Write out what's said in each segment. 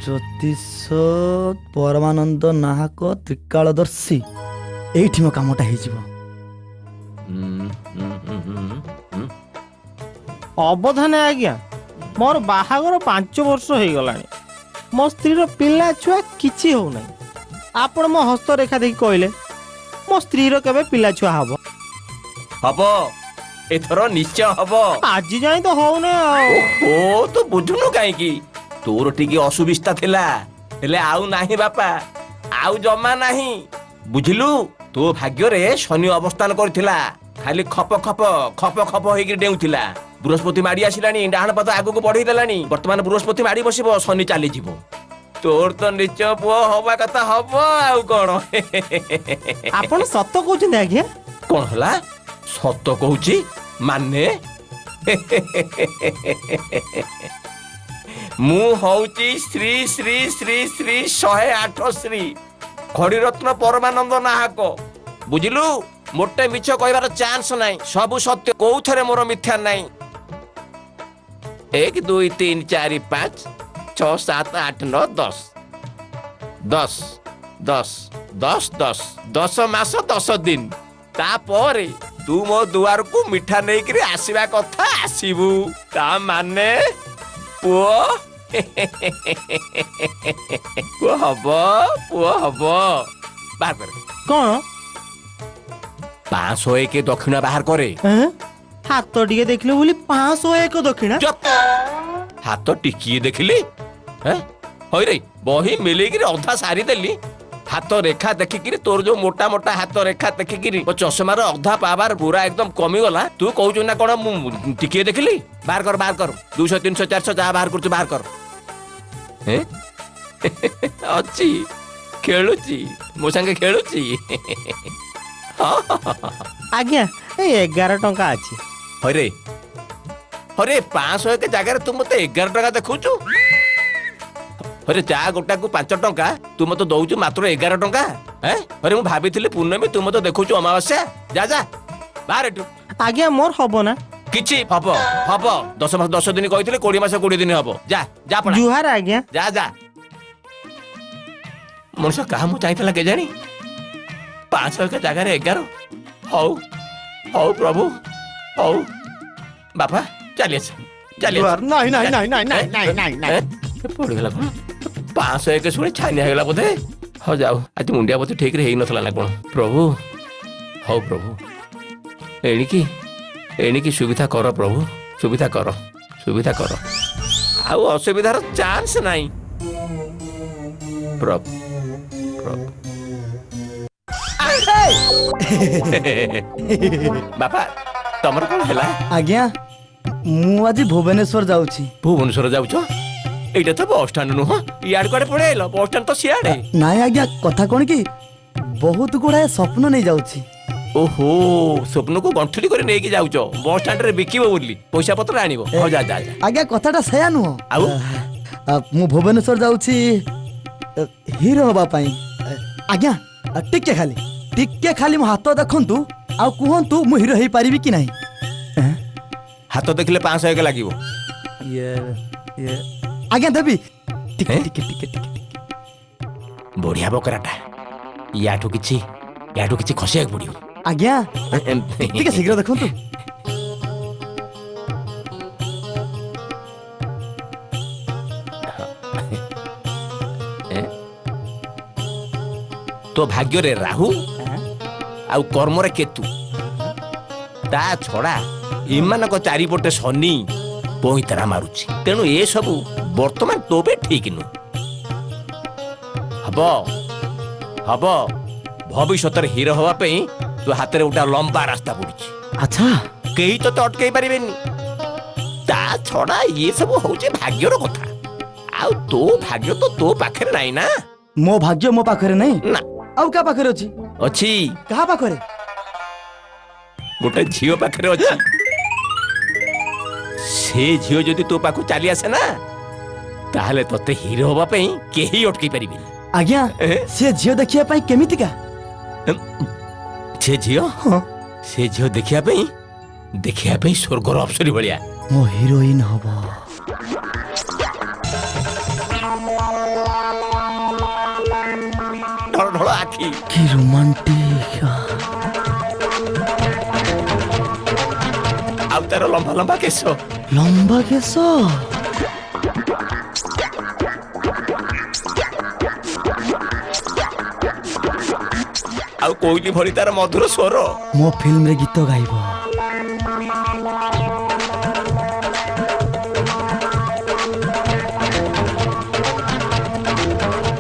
ଜ୍ୟୋତିଷ ପରମାନନ୍ଦ ନାହକ ତ୍ରିକାଳଦର୍ଶୀ। ଏଇଠି ମୋ କାମଟା ହେଇଯିବ। ହୁଁ, ହୁଁ, ହୁଁ, ହୁଁ, ହୁଁ। ଅବଧାନ ଆଜ୍ଞା, ମୋର ବାହାଘର 5 ବର୍ଷ ହେଇଗଲାଣି। ମୋ ସ୍ତ୍ରୀର ପିଲା ଛୁଆ କିଛି ହଉନାହିଁ। ଆପଣ ମୋ ହସ୍ତରେଖା ଦେଖି କହିଲେ, ମୋ ସ୍ତ୍ରୀର କେବେ ପିଲା ଛୁଆ ହବ? ହବ, ଏଥର ନିଶ୍ଚୟ ହବ। ଆଜି ଯାଏଁ ତ ହଉନାହିଁ ଆଉ। ଓ, ତୁ ବୁଝୁନୁ କାହିଁକି? ତୋର ଟିକେ ଅସୁବିଧା ଥିଲା, ହେଲେ ଆଉ ନାହିଁ ବାପା, ଆଉ ଜମା ନାହିଁ, ବୁଝିଲୁ? ତୋ ଭାଗ୍ୟରେ ଶନି ଅବସ୍ଥାନ କରିଥିଲା, ଖାଲି ଖପ ଖପ ଖପ ଖପ ହେଇକି ଡେଉଁଥିଲା। ବୃହସ୍ପତି ମାଡି ଆସିଲାଣି, ଡାହାଣ ପାଦ ଆଗକୁ ବଢେଇ ଦେଲାଣି। ବର୍ତ୍ତମାନ ବୃହସ୍ପତି ମାଡି ବସିବ, ଶନି ଚାଲିଯିବ। ତୋର ତ ନିଶ୍ଚୟ ପୁଅ ହବା କଥା ହବ, ଆଉ କଣ? ଆପଣ ସତ କହୁଛନ୍ତି ଆଜ୍ଞା? କଣ ହେଲା? ସତ କହୁଛି ମାନେ? ମୁଁ ହଉଛି ଶ୍ରୀ ଶ୍ରୀ ଶ୍ରୀ ଶ୍ରୀ 108 ଶ୍ରୀ ଖଡ଼ିରତ୍ନ ପରମାନନ୍ଦ ନାହକ, ବୁଝିଲୁ? ମୋଟେ ମିଛ କହିବାର ଚାନ୍ସ ନାହିଁ। ସବୁ ସତ୍ୟ, କୋଉଥରେ ମୋର ମିଥ୍ୟା ନାହିଁ। 1, 2, 3, 4, 5, 6, 7, 8, 9, 10, 10, 10, 10, 10, 10 ମାସ 10 ଦିନ, ତାପରେ ତୁ ମୋ ଦୁଆରକୁ ମିଠା ନେଇକିରି ଆସିବା କଥା ଆସିବୁ। ତା ମାନେ ପୁଅ, ପୁଅ ହବ, ପୁଅ ହବ। ବାହାର କରେ। କଣ? 501 ଦକ୍ଷିଣା ବାହାର କରେ। ଏଁ? ହାତ ଟିକେ ଦେଖିଲେ ବୋଲି 501 ଦକ୍ଷିଣା? ଚୁପ୍! ହାତ ଟିକିଏ ଦେଖିଲି? ହେଁ? ହଇରେ, ବହି ମିଲେଇକିରି ଅଧା ସାରିଦେଲି। ହାତ ରେଖା ଦେଖିକିରି, ତୋର ଯୋଉ ମୋଟା ମୋଟା ହାତ ରେଖା ଦେଖିକିରି ମୋ ଚଷମାର ଅଧା ପାୱାର ପୁରା ଏକଦମ କମିଗଲା। ତୁ କହୁଛୁ ନା କଣ ମୁଁ ଟିକିଏ ଦେଖିଲି? ବାହାର କର, ବାହାର କର। 200, 300, 400, ଯାହା ବାହାର କରୁଛୁ ବାହାର କର। ହେଁ? ଅଛି, ଖେଳୁଛି, ମୋ ସାଙ୍ଗେ ଖେଳୁଛି। ହଁ। ଆଜ୍ଞା, ଏଇ 11 ଟଙ୍କା ଅଛି। ହରେ ହରେ, 501 ଜାଗାରେ ତୁ ମତେ 11 ଟଙ୍କା ଦେଖଉଛୁ? ହରେ, ଚା ଗୋଟାକୁ 5 ଟଙ୍କା, ତୁ ମତେ ଦଉଛୁ ମାତ୍ର 11 ଟଙ୍କା। ଏଁ, ହରେ, ମୁଁ ଭାବିଥିଲି ପୂର୍ଣ୍ଣମୀ, ତୁ ମତେ ଦେଖଉଛୁ ଅମାବାସ୍ୟା। ଯା ଯା, ବାହାର ଏଠୁ। ଆଜ୍ଞା, ମୋର ହବ ନା? କିଛି ହବ, ହବ। 10 ମାସ 10 ଦିନ କହିଥିଲେ, 20 ମାସ 20 ଦିନ ହବ। ଯା ଯା, ପଳା। ଜୁହାର ଆଜ୍ଞା। ଯା ଯା। ମଣିଷ କାହା ମୁଁ ଚାହିଁଥିଲା କେଜାଣି? 501 ଜାଗାରେ 11। ହଉ ହଉ ପ୍ରଭୁ, ହଉ ବାପା, ଚାଲି ଆସ, ଚାଲି ଆସ। ନାଇଁ ନାଇଁ ନାଇଁ ନାଇଁ ନାଇଁ ନାଇଁ ନାଇଁ ନାଇଁ। ଏ, ପଡ଼ିଗଲା କଣ? 501 ଶୁଣି ଛାନିଆ ହେଇଗଲା ବୋଧେ। ହଉ ଯାଉ, ଆଜି ମୁଣ୍ଡିଆ ବୋଧେ ଠିକରେ ହେଇନଥିଲା ନା କଣ? ପ୍ରଭୁ, ହଉ ପ୍ରଭୁ, ଏଣିକି ଏଣିକି ସୁବିଧା କର ପ୍ରଭୁ, ସୁବିଧା କର, ସୁବିଧା କର। ଆଉ ଅସୁବିଧାର ଚାନ୍ସ ନାହିଁ ପ୍ରଭୁ, ପ୍ରଭୁ। ବାପା, ତମର କଣ ହେଲା? ଆଜ୍ଞା, ମୁଁ ଆଜି ଭୁବନେଶ୍ୱର ଯାଉଛି। ଭୁବନେଶ୍ୱର ଯାଉଛ? ଏଇଟା ତ ବସ୍ ଷ୍ଟାଣ୍ଡ ନୁହଁ, ଇଆଡେ କୁଆଡେ ପଳେଇ ଆଇଲ? ବସ୍ ଷ୍ଟାଣ୍ଡ ତ ସିଆଡେ। ନାଇଁ ଆଜ୍ଞା, କଥା କଣ କି, ବହୁତ ଗୁଡାଏ ସ୍ୱପ୍ନ ନେଇ ଯାଉଛି। ଓହୋ, ସ୍ୱପ୍ନକୁ ଗଣ୍ଠୁଲି କରି ନେଇକି ଯାଉଛ ବସ୍ ଷ୍ଟାଣ୍ଡରେ ବିକିବ ବୋଲି, ପଇସା ପତ୍ର ଆଣିବ। ହଉ ଯା ଯା ଯା। ଆଜ୍ଞା, କଥାଟା ସେୟା ନୁହଁ। ଆଉ? ମୁଁ ଭୁବନେଶ୍ୱର ଯାଉଛି ହିରୋ ହବା ପାଇଁ। ଆଜ୍ଞା, ଟିକେ ଖାଲି, ଟିକେ ଖାଲି ମୋ ହାତ ଦେଖନ୍ତୁ ଆଉ କୁହନ୍ତୁ ମୁଁ ହିରୋ ହେଇପାରିବି କି ନାହିଁ। ହାତ ଦେଖିଲେ 501 ଲାଗିବ। ଇଏ ଇଏ ଆଜ୍ଞା, ଦେବି ଟିକେ। ଏଁ? ଟିକେ ଟିକେ ଟିକେ ଟିକେ। ବଢିଆ ବକରାଟା। ୟାଠୁ କିଛି ଖସିବାକୁ ପଡିବ। ଆଜ୍ଞା, ଟିକେ ଶୀଘ୍ର ଦେଖନ୍ତୁ। ଏଁ? ତୋ ଭାଗ୍ୟରେ ରାହୁ ଆଉ କର୍ମରେ କେତୁ, ତା ଛଡା ଏମାନଙ୍କ ଚାରିପଟେ ଶନି ପଇଁତରା ମାରୁଛି। ତେଣୁ ଏସବୁ ବର୍ତ୍ତମାନ ତୋ ପାଇଁ ଠିକ ନୁହଁ। ହବ, ହବ। ଭବିଷ୍ୟତରେ ହିରୋ ହବା ପାଇଁ ତୋ ହାତରେ ଗୋଟେ ଲମ୍ବା ରାସ୍ତା ପଡିଛି। ଆଚ୍ଛା। କେହି ତତେ ଅଟକେଇ ପାରିବେନି। ତା ଛଡା ଇଏ ସବୁ ହଉଛି ଭାଗ୍ୟର କଥା, ଆଉ ତୋ ଭାଗ୍ୟ ତ ତୋ ପାଖରେ ନାହିଁ ନା। ମୋ ଭାଗ୍ୟ ମୋ ପାଖରେ ନାହିଁ? ନା। ଆଉ କାହା ପାଖରେ ଅଛି? ଅଛି। କାହା ପାଖରେ? ଗୋଟେ ଝିଅ ପାଖରେ ଅଛି। ସେ ଝିଅ ଯଦି ତୋ ପାଖକୁ ଚାଲି ଆସେ ନା, ତାହେଲେ ତତେ ହିରୋ ହବା ପାଇଁ କେହି ଅଟକେଇ ପାରିବେନି। ଆଜ୍ଞା। ଏ? ସେ ଝିଅ ଦେଖିବା ପାଇଁ କେମିତିକା? ସେ ଝିଅ? ହଁ। ସେ ଝିଅ ଦେଖିବା ପାଇଁ ସ୍ୱର୍ଗର ଅପ୍ସରୀ ଭଳିଆ। ମୋ ହିରୋଇନ ହବ? ଆଖି। କି ରୋମାଣ୍ଟିକ! ଆଉ ତାର ଲମ୍ବା ଲମ୍ବା କେଶ। ଲମ୍ବା କେଶ। ଆଉ କୋଇଲି ଭଳି ତାର ମଧୁର ସ୍ୱର। ମୋ ଫିଲ୍ମରେ ଗୀତ ଗାଇବ।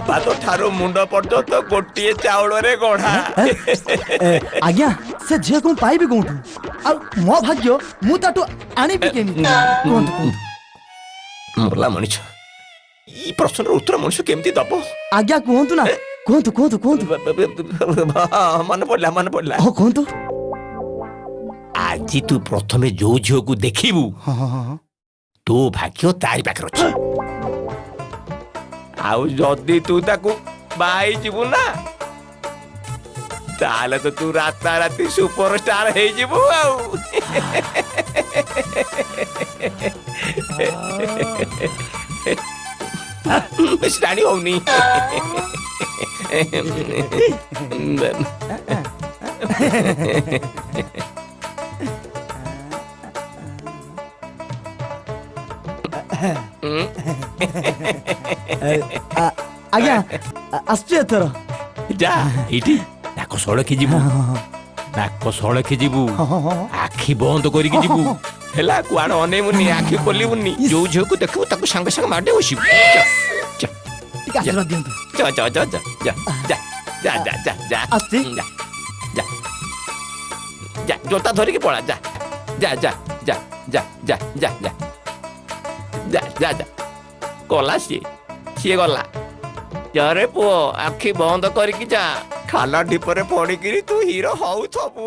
ପାଦ ଠାରୁ ମୁଣ୍ଡ ପର୍ଯ୍ୟନ୍ତ ଗୋଟିଏ ଚାଉଳରେ ଗଢା। ଏ, ଆଜ୍ଞା, ସେ ଝିଅକୁ ମୁଁ ପାଇବି କୋଉଠୁ? ଆଉ ମୋ ଭାଗ୍ୟ ମୁଁ ତାଠୁ ଆଣିବି କେମିତି? କୁହନ୍ତୁ, କୁହନ୍ତୁ। ମଲା ମଣିଷ, ଏଇ ପ୍ରଶ୍ନର ଉତ୍ତର ମଣିଷ କେମିତି ଦବ? ଆଜ୍ଞା, କୁହନ୍ତୁ ନା, କୁହନ୍ତୁ, କୁହନ୍ତୁ, କୁହନ୍ତୁ। ମନେ ପଡିଲା, ମନେ ପଡିଲା। ହଁ, କୁହନ୍ତୁ। ଆଜି ତୁ ପ୍ରଥମେ ଯୋଉ ଝିଅକୁ ଦେଖିବୁ, ହଁ ହଁ ହଁ ତୋ ଭାଗ୍ୟ ତାରି ପାଖରେ ଅଛି। ଆଉ ଯଦି ତୁ ତାକୁ ବାହା ହେଇଯିବୁ ନା, ତାହେଲେ ତ ତୁ ରାତାରାତି ସୁପରଷ୍ଟାର ହେଇଯିବୁ। ଆଉ ବେଶୀ ଜାଣି ହଉନି। ଆଜ୍ଞା, ଆସୁଛି ଏଥର। ଯା, ଏଇଠି ନାକ ସଳଖି ଯିବୁ, ନାକ ସଳଖି ଯିବୁ। ହଁ ହଁ ହଁ ଆଖି ବନ୍ଦ କରିକି ଯିବୁ, ହେଲା? କୁଆଡେ ଅନେଇବୁନି, ଆଖି ଖୋଲିବୁନି। ଯୋଉ ଝିଅକୁ ଦେଖିବୁ, ତାକୁ ସାଙ୍ଗେ ସାଙ୍ଗେ ମାଡି ବସିବୁ। ଯା, ଯା। ଟିକେ ଆଶୀର୍ବାଦ ଦିଅନ୍ତୁ। ଯା, ଯା, ଯା, ଯା, ଯା, ଯା, ଯା, ଯା, ଯା, ଯା। ଆସୁଛି। ଯା, ଯା, ଯା, ଜୋତା ଧରିକି ପଳା। ଯା, ଯା, ଯା, ଯା, ଯା, ଯା, ଯା, ଯା, ଯା, ଯା, ଯା। ଗଲା ସିଏ, ସିଏ ଗଲା। ଯାରେ ପୁଅ, ଆଖି ବନ୍ଦ କରିକି ଯା। ଖାଲ ଢିପରେ ପଡିକିରି ତୁ ହିରୋ ହଉଥବୁ।